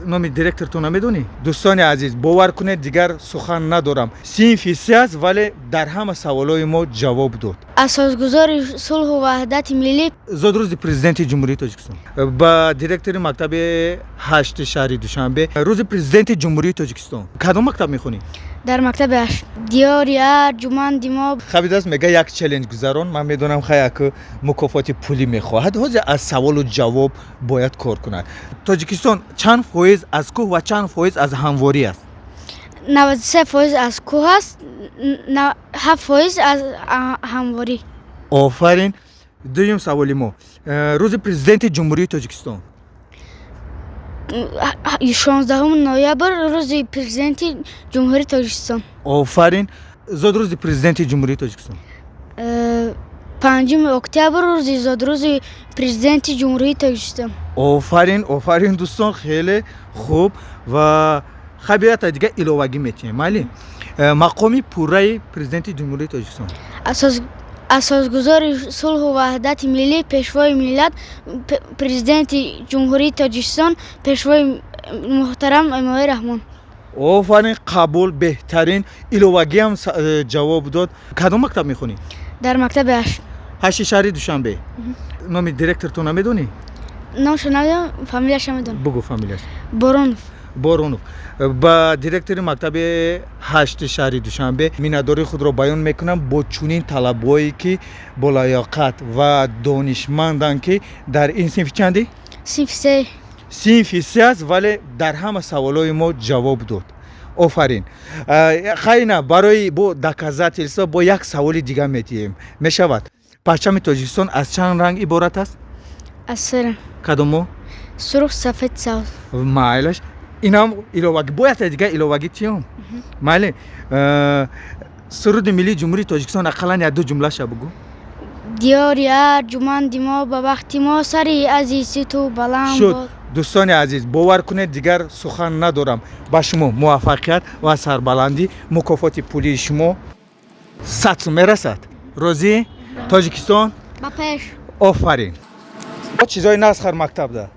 Номи директортон намедонӣ? Дӯстони азиз, бовар кунед, дигар сухан надорам. Синфи се аст, вале дар ҳама саволҳои мо ҷавоб дод. Асосгузори сулҳу ваҳдати миллӣ. Зодрӯзи Президенти Ҷумҳурии Тоҷикистон. Ба директори мактаби ҳашти шаҳри Душанбе. Рӯзи Президенти Ҷумҳурии Тоҷикистон. Кадом мактаб мехонӣ? Дар мактаби ҳашт. Диёри арҷуманди мо. Хабидааст, мега, як челлендж гузарон. Ман медонам, хай, як мукофоти пулӣ мехоҳад. Ҳозир аз саволу ҷавоб бояд кор кунад. Тоҷикистон чанд фоиз аз кӯҳ ва чанд фоиз аз ҳамворӣ аст? 93% аз кӯҳ аст, 7% аз ҳамворӣ. Офарин. Дуюм саволи мо. Рӯзи Президенти Ҷумҳурии Тоҷикистон. 16 ноябр, рӯзи Президенти Ҷумҳурии Тоҷикистон. Офарин. Зодрӯзи Президенти Ҷумҳурии Тоҷикистон. 5 октябр, рӯзи зодрӯзи Президенти Ҷумҳурии Тоҷикистон. Офарин, офарин, дӯстон, хеле хуб. Ва хабията дига иловагӣ метиҳем, майли. Мақоми пурраи Президенти Ҷумҳурии Тоҷикистон. Асосгузори сулҳу ваҳдати миллӣ, Пешвои миллат, Президенти Ҷумҳурии Тоҷикистон, Пешвои муҳтарам Эмомалӣ Раҳмон. Офарин, қабул, беҳтарин. Иловагиам ҷавоб дод. Кадом мактаб мехонӣ? Дар мактаби ҳашт. Ҳашти шаҳри Душанбе. Номи директортон намедонӣ? Номашо намедонам, фамилияшо медонам. Бугӯ фамилияш. Боронов. Боронов. Ба директори мактаби ҳашти шаҳри Душанбе миннатдории худро баён мекунам бо чунин талабҳое, ки болаёқат ва донишманданд, ки дар ин синфи чандӣ? Синфи се. Синфи се аст, вале дар ҳама саволҳои мо ҷавоб дод. Офарин. Хайна, барои бо доказательство бо як саволи дига метиҳем, мешавад? Парчами Тоҷикистон аз чанд ранг иборат аст? Аз се ранг. Кадомо? Сурх, сафед, сабз. Майлаш, инам иловагӣ бояд, дига иловагӣ тиём, майли. Суруди миллии Ҷумҳурии Тоҷикистон, ақаллан як ду ҷумлаша бугӯ. Диёри арҷуманди мо, ба бахти мо, сари азизи ту баланд Шуд. бод. Дӯстони азиз, бовар кунед, дигар сухан надорам. Ба шумо муваффақият ва сарбаландӣ. Мукофоти пулии шумо 100 сум мерасад. Розӣ? Тоҷикистон Ба пеш! Офарин. Чизои насхар мактабда.